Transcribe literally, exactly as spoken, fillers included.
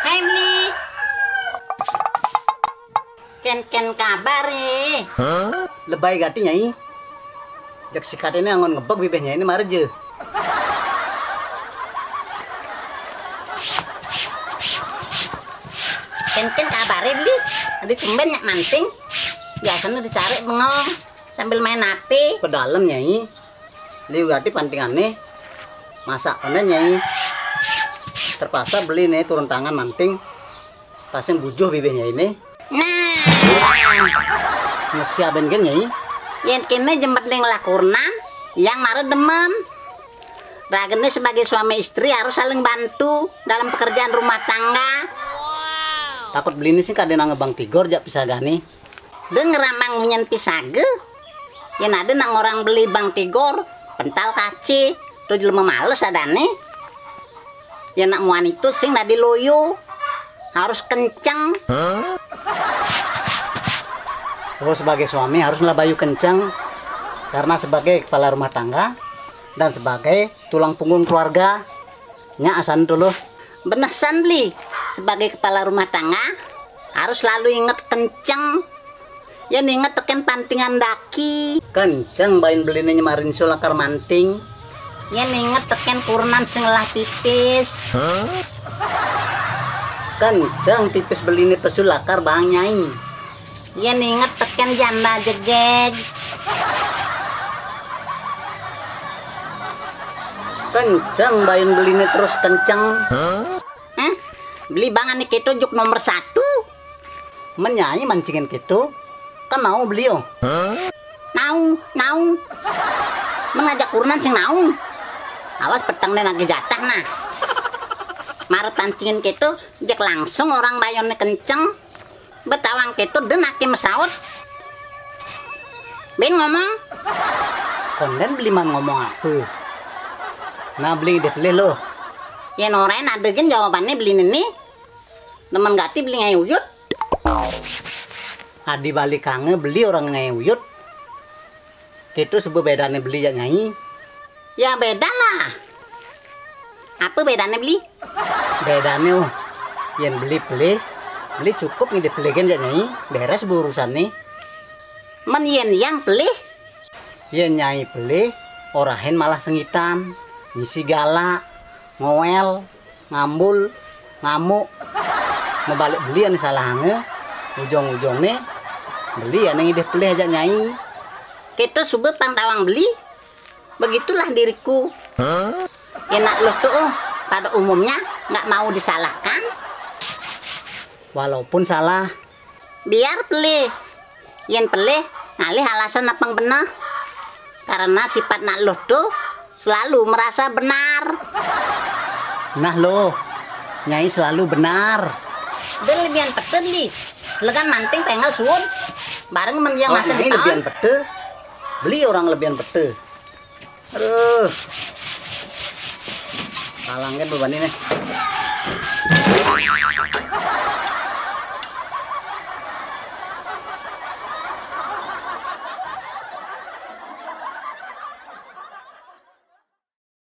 Hai, Beli. Kén-kén kabar, eh? Lebai gati, Nyai. Jak sikat ini anggon ngebeg bibih Nyai ini mara ja. Kén-kén kabar, eh, Beli? Adi tumben nyak manting. Biasanya dicari bengong sambil main H P. Pedalem, Nyai. Liu gati pantingannya. Masak kena, Nyai. Terpaksa Beli nih turun tangan manting. Tasing bujuh bibih Nyai ini. Nah. Ngesiaben gen, Nyai. Yén kéné jembat ding lah kurenan, yang mara demen. Ragene sebagai suami istri harus saling bantu dalam pekerjaan rumah tangga. Takut Beli ini sing kadén ngebang tigor jak pisagane. Denger amang munyen pisage. Yén ada nang orang Beli bang tigor, pental kaci, tuh jelema males adane. Yén nak muan itu sing dadi loyo, harus kenceng. Oh, sebagai suami harus ngelabayu kenceng karena sebagai kepala rumah tangga dan sebagai tulang punggung keluarga. Nya asan dulu. Benesan, Beli, sebagai kepala rumah tangga harus selalu inget kenceng. Yén inget tekén pantingan daki. Kenceng bain Beliné nyemarin sulakar manting. Yén inget tekén kurenan sing ngelah pipis. Kenceng pipis Beliné pesulakar bang Nyai. Yén inget tekén janda jegég. Kenceng bain Beliné terus kenceng. Hah? Beli bang ané kéto juk nomor satu. Men Nyai mancingin kéto, kan naung Beli, oh. Naung, naung. Men ngajak kurenan sing naung. Awas petengné nagih jatah nah. Mara pancingin kéto, jak langsung orang bayonné kenceng. Betawang kéto den aké mesaut. Bin ngomong. Konden Beli man ngomong apa? Nah, Beli deh pelih loh. Yén orain ada gén jawabanné Beli nini. Demen gati Beli ngaé uyut. Adi balikange Beli orang ngaé uyut. Kéto suba bédané Beli jak Nyai. Ya béda lah. Apa bédané Beli? Bédané, oh. Yén Beli pelih, Beli cukup ngidih pelih gén jak Nyai, beres bu urusané. Men yén yang pelih? Yén Nyai pelih, orahin malah sengitan, ngisi galak, ngoél, ngambul, ngamuk. Mabalik Beli ané salahanga, ujung-ujungné Beli ané ngidih pelih jak Nyai. Kéto suba pang tawang Beli. Begitulah diriku. Yén nak luh tuh, pada umumnya nggak mau disalahkan. Walaupun salah. Biar pelih. Yén pelih, ngalih alasan apang beneh. Karena sifat nak luh tuh selalu merasa benar. Nah loh, Nyai selalu benar. Dia lebihan peten di. Selegan manting pengal suun. Bareng men yang Oh, masa Nyai depan. Lebihan pete. Beli orang lebihan pete. Aduh. Kalang kan beban ini.